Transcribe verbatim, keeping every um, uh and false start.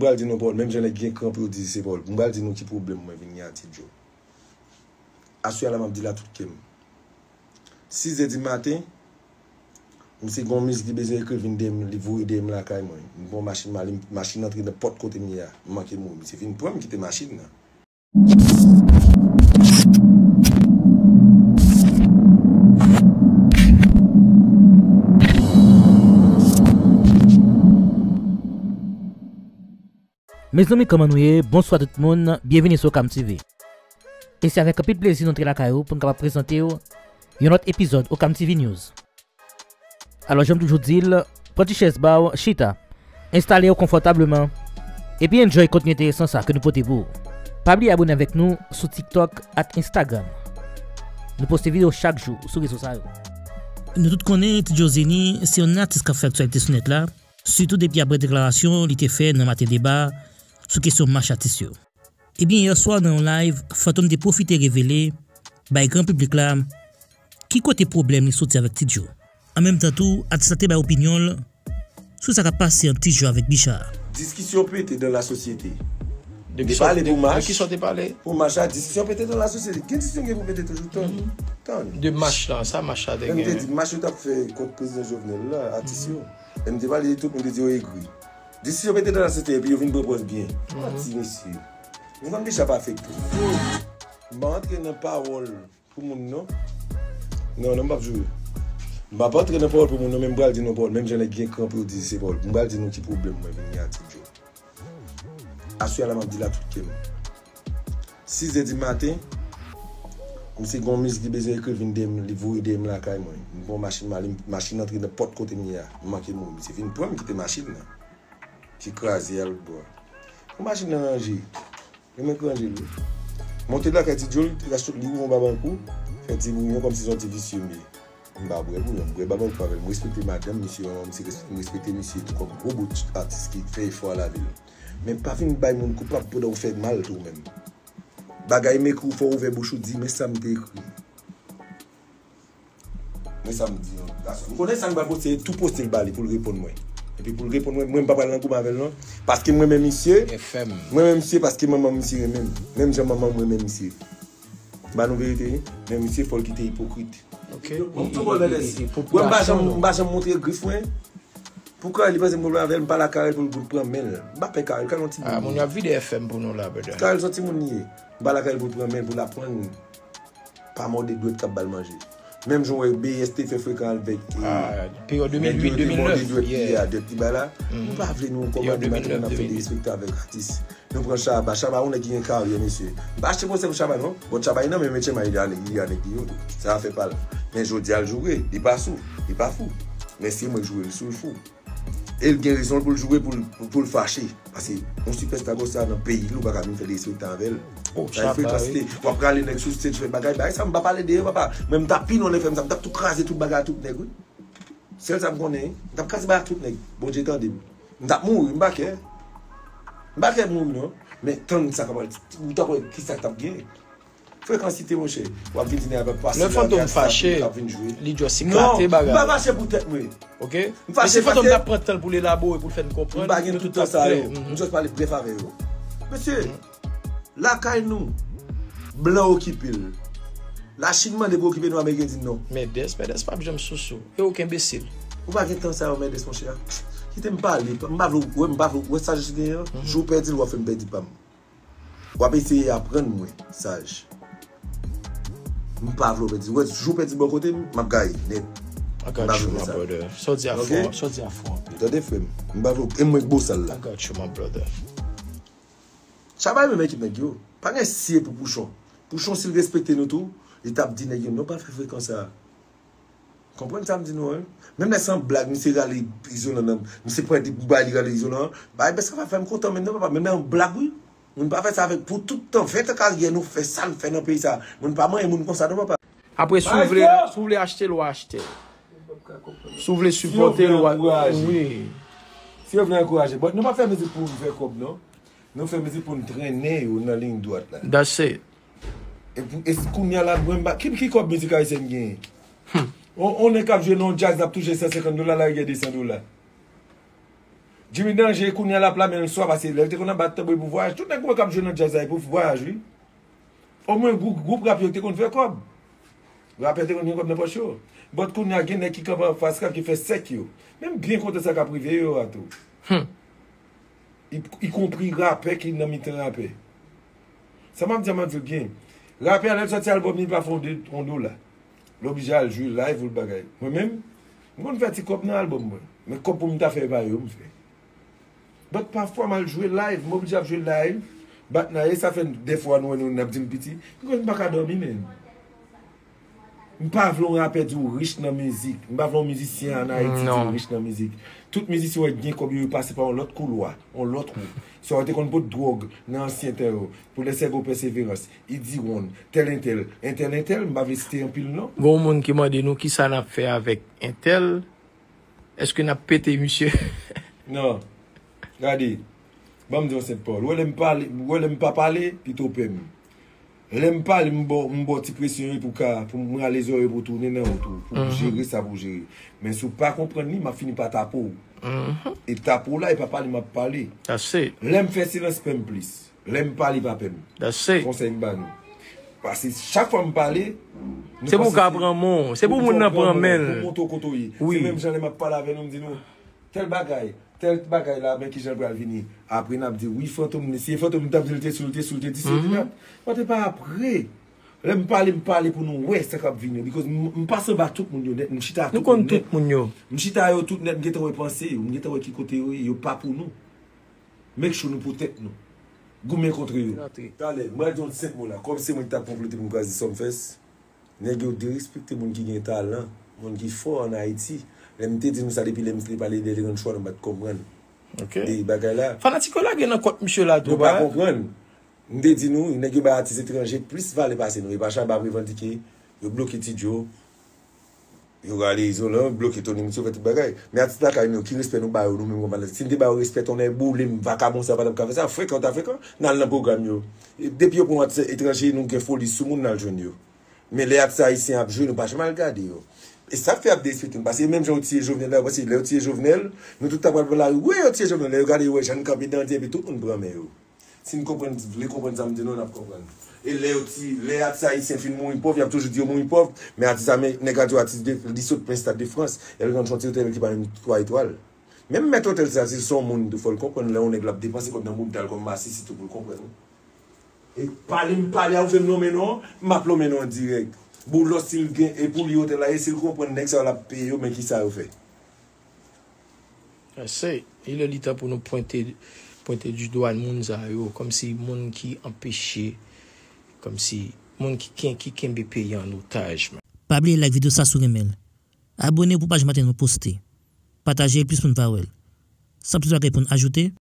pral di nou pawòl, menm jan nèg gen kran pou yo di se pawòl. M pral di nou ki pwoblèm mwen vin gen ak Ti Djo. Aswè a la m ap di l a tout kè m. Sizè di maten, misye gen yon mizik li bezwen ekri, vin dèyè m, li voye dèyè m lakay mwen. M pran machin m ale, machin antre nenpòt kote m ye a. M manke mouri. Misye vin pran m kite machin nan. Mezanmi, kòman nou ye? Bonswa tout moun, byenvini sou Okam T V. E se avèk anpil plezi nou antre lakay ou pou n kapab prezante w yon lòt epizòd Okam T V News. Alò, jan m toujou di l, pran ti chèz ba w, chita, enstale w konfòtableman, epi enjoy kontni enteresan sa ke nou pote pou ou. Pa bliye abone avèk nou sou TikTok ak Instagram. Nou poste videyo chak jou sou rezo sa yo. Nou tout konnen Ti Djo Zeni se yon atis k ap fè aktyalite sou nèt la, sitou depi apre deklarasyon li te fè nan Maten Deba sou kesyon mach atis yo. Ebyen, yè swa nan yon live, Fantom te pwofite revele bay gran piblik la ki kote pwoblèm li soti avèk Ti Djo. An menm tan tou, atis la te bay opinyon l sou sa k ap pase ant Ti Djo avèk Bicha a. Diskisyon pete dans la société. De ki sòt, de, de ki sòt te pale? Pou mach la, diskisyon pete dans la société. Gen diskisyon gen pou pete toujou, tann. Tann. De mach la, sa mach la te gen. Menm te di mach yo t ap fè kont prezidan Jovenel la, atis yo. Menm te pale de tout moun te di yo egri. Diskisyon pete dans la société, epi yo vin pran pòz byen. Manti, mesye. Nou konn Bicha pa fake tou. M pa antre nan pawòl pou moun, non. Non, non, m p ap joure. M p ap antre nan pawòl pou moun, non, men m pral di nou pawòl. Menm jan nèg gen kran pou yo di se pawòl. M pral di nou ki pwoblèm mwen vin gen ak Ti Djo. Aswè a la m ap di l a tout kè m. Sizè di maten, misye gen yon mizik li bezwen ekri, vin dèyè m, li voye dèyè m lakay mwen. M pran machin m ale, machin antre nenpòt kote m ye a. M manke mouri. Misye vin pran m kite machin nan. Ki kraze a lòt bò a. Pou machin nan ranje. Li menm ki ranje l wi. Monte lakay Ti Djo, li te ka sot, li ouvè yon babankou, fè ti bouyon kòmsi se yon ti visye m ye. M pa bwè bouyon, m bwè babankou avè l. M respekte madanm misye, manman misye respekte m, respekte misye tou kòm gwo bout atis ki fè efò a lavi l. Men pa vin bay moun koupab pandan w fè mal tou menm. Bagay m ekri w fò w ouvè bouch ou di men sa m te ekri. Men sa m di non. That's all. M konnen sa m pral poste, tou poste l ba li pou l reponn mwen. Epi pou l reponn mwen, mwen m pa pral nan koup avè l non. Paske m renmen misye. F M. M renmen misye paske manman misye renmen m. Menm jan manman m renmen misye. M ba nou verite wi. Men misye fò l kite ipokrit. Ok. Bon, tou bon, mèdès. Mwen m pa janm, m pa janm montre grif mwen. Pou Karel, li panse m gen pwoblèm avè l, m pale ak Karel pou l, pou l pran men l. M pa pè Karel, Karel yon timoun. Ah, moun yo ap vide F M pou nou la, brother. Karel se yon timoun li ye. M pale ak Karel pou l pran men l, pou l aprann pa mòde dwèt k ap ba l manje. Menm jan w wè B S te fè frekan avèk, eh, ah, peryòd de mil uit, de mil nèf, de mil nèf, de mil nèf, yeah, dwèt li bay la. M pa vle nou ankò gade maten n ap fè derespekte avèk atis. Nou pran Shabba. Shabba yon nèg ki gen karyè, mesye. M pa achte pwosè pou Shabba, non. Bon, Shabba nan men Metye May, li a nèg, li a nèg li yo tou. Sa a fè pa l. Men jodi a, l joure. Li pa sou. Li pa fou. Men se mwen k joure l sou, l fou. E l gen rezon l pou l joure, pou l, pou, pou l fache. Paske yon sipèsta konsa nan peyi l, ou pa ka vin fè derespektan avè l. Oh, sa e Shabba, frekansite. Wi. W ap rale nèg sou stage, fè bagay, bagay sa, m pa pale de yo, papa. Men m t ap pi non F M sa, m t ap tou kraze tout bagay a tout nèg, wi. Sèl sa m konnen, m t ap kraze bagay tout nèg. Bondye tande m. M t ap mouri, m pa kè. M pa kè mouri non. Men tann sa k ap, ou t ap wè kisa k t ap gen. Frekansite, monchè. W ap vin di nèg ap pase la, Fantom fache, li just eklate bagay. Non, m pa fache pou tèt mwen. Ok? M fache paske Fantom t ap pran tan l pou l elabore, pou l fè n konprann. M pa gen tout tan sa yo. M just pale brèf avè yo. Mesye, lakay nou, blan okipe l. Lachin mande pou okipe nou, Ameriken di non. Mèdès, Mèdès p ap janm sousou. E ou k enbesil. Ou pa gen tan sa yo, Mèdès, monchè. Kite m pale. M pa vle w wè, m pa vle w wè sa Jezi genyen an. Jou w pèdi l, w ap fè m pèdi pa m. W ap eseye aprann mwen, saj. M pa vle w pèdi. W wè, jou w pèdi bò kote m, m ap gaye nèt. I got you, my brother. Sa w di a fò, sa w di a fò anpil. Tande, frè m. M pa vle w, e mwen k bosal la. I got you, my brother. Shabba menm ekip nèg yo. Pa gen sye pou Pouchon. Pouchon, si l respekte nou tou, li t ap di nèg yo, "Non, pa fè frekan sa a." Konprann sa m di nou an, wi. Menm lè se yon blag, misye rale izolan nan, misye pran de bagay, li rale izolan an. Bagay bèska pa fè m kontan menm non, papa. Menm lè yon blag, wi. Moun pa fè sa avèk, pou tout tan, ven tan karyè nou fè sa n fè nan peyi sa. Moun pa manyen moun konsa non, papa. Apre, si w vle, si w vle achte l, w a achte l. Si w vle sipòte l, w a, wi. Si yo vle ankouraje. But nou pa fè mizik pou nou fè kòb, non. Nou fè mizik pou n trennen yo nan liy dwat la. That's it. E pou, e kounye a la, mwen, m pa, ki, ki kòb mizik ayisyèn genyen? On, on nèg k ap jwe nan yon djaz, n ap touche san senkant dola, l al gen de san dola. Jimmy Danger kounye a l ap la men l swa pase lè l te konn anba tanbri pou vwayaj. Tout nèg ou wè k ap jwe nan djaz la e pou vwayaj wi. Omwen gwoup, gwoup rap yo te konn fè kòb. Rapè te konn gen kòb nan pòch yo. But kounye a gen nèg ki kanpe anfas rap ki fè sèk yo. Men m byen kontan sa k ap rive yo a tou. Hmm. Y, y konpri rapè ki nan mitan rapè. Sa m ap di a m ap di w byen. Rapè a lè l sòti albòm li pa fè yon de, yon dola. L oblije al jwe live pou l bagay. Mwen menm, m konn fè ti kòb nan albòm mwen. Men kòb pou m ta fè e pa yo m fè. But pafwa m al jwe live, m oblije ap jwe live. Bat naye, sa fè dèfwa nou wè nou n ap di m piti. Bikòz m pa ka dòmi menm. M pa vle yon rapè di w rich nan mizik. M pa vle yon mizisyen an Ayiti di w rich nan mizik. Tout mizisyen w wè gen kòb yo, yo pase pa yon lòt koulwa, yon lòt wout. Swa yo te konn pot dwòg nan ansyen tan yo. Pou lèsègo pèseverans, idiwonn, tèl entèl, entèl entèl, m pa vle site anpil non. Gon moun ki mande nou kisa n ap fè avèk entèl. Èske n ap pete misye? Non. Gade, ban m di yon senp pawòl. Ou wè lè m pale, ou wè lè m pa pale, pito pè m. Lè m pale, m ba w, m ba w ti presyon wi pou ka, pou m rale zòrèy pou w tounen nan wout ou, pou w jere sa pou w jere. Men si w pa konprann li, m ap fini pa tape w. E tape w la, e pa pale m ap pale. Lè m fè silans, pè m plis. Lè m pale, pa pè m. Konsèy m ba nou. Paske chak fwa m pale, se pou w ka pran men w. Se pou moun nan pran men l. Pou montre w kote w ye. Se menm jan lè m ap pale avè nou, m di nou, tèl bagay, tèl bagay la, men kijan l pral vini. Apre n ap di, wi, Fantom, si e Fantom m t ap di l te sou, l te sou, l te di, se li la. But e pa apre. Lè m pale, m pale pou nou wè sa k ap vini. Because m, m pase anba tout moun yo nèt, m chita tout moun nèt. M chita yo tout nèt, m gentan wè panse yo, m gentan wè ki kote yo ye, yo pa pou nou. Make sure nou pou tèt nou. Goumen kont yo. Talè, m pral di yon senp mo la. Kòm se mwen ki t ap konplote pou m kraze Sumfest, nèg yo derespekte moun ki gen talan, moun ki fò ann Ayiti. Lè m te di nou sa depi lè m te pale de Lerann Chwa, nou pa t konprann. De bagay la. Fanatik yo lage nan kont misye la tou, nou pa konprann. M te di nou, nèg yo bay atis etranje plis valè pase nou. E pa Shabba ap revandike, yo bloke Ti Joe. Yo rale Izolan, bloke Tony Mitchell, fè tout bagay. Men atis lakay nou yo, ki respè nou ba yo, nou menm kòm fanatik? Si n te ba yo respè, tonnè boule m, vakabon sa pa t ap ka fè sa. Frekan, ta frekan, n al nan pwogram yo. E depi yo pran atis etranje, nou gen foli sou moun, n al jwenn yo. Men lè atis ayisyen ap jwe, nou pa janm al gade yo. E sa k fè y ap derespekte nou. Paske menm jan yo tiye Jovenel la, yo panse lè yo tiye Jovenel, nou tout ta pral pran lari. Wi, yo tiye Jovenel, lè yo gade, yo wè jan n kanpe, dandye, epi tout moun pran men yo. Si n konprann, vle konprann sa m di nou, n ap konprann. E lè yo ti, lè atis ayisyen fin mouri pòv, y ap toujou di yo mouri pòv, men atis ame-, nèg radyo atis de, li sot plen Stad de Frans, Elton John se otèl ki pa menm twa etwal. Menm mèt otèl sa, si l se yon moun tou, fò l konprann lè yon nèg l ap depanse kòb nan bout dal kòm masisi tou pou l konprann wi. E pale m pale a, ou fè m lonmen non, m ap lonmen non dirèk. Boulos, si l gen, e pou li otèl la ye, si l konprann nèg sa yo l ap peye yo, men kisa yo fè? Ase, li lè li tan pou nou pwente, pwente du doigt moun sa yo, kòmsi moun ki anpeche, kòmsi moun ki ken-, ki kenbe peyi an otaj, man. Pa bliye like videyo sa si w renmen l. Abone pou paj maten nou poste. Pataje l plis moun pa wè l. San plis bagay pou n ajoute,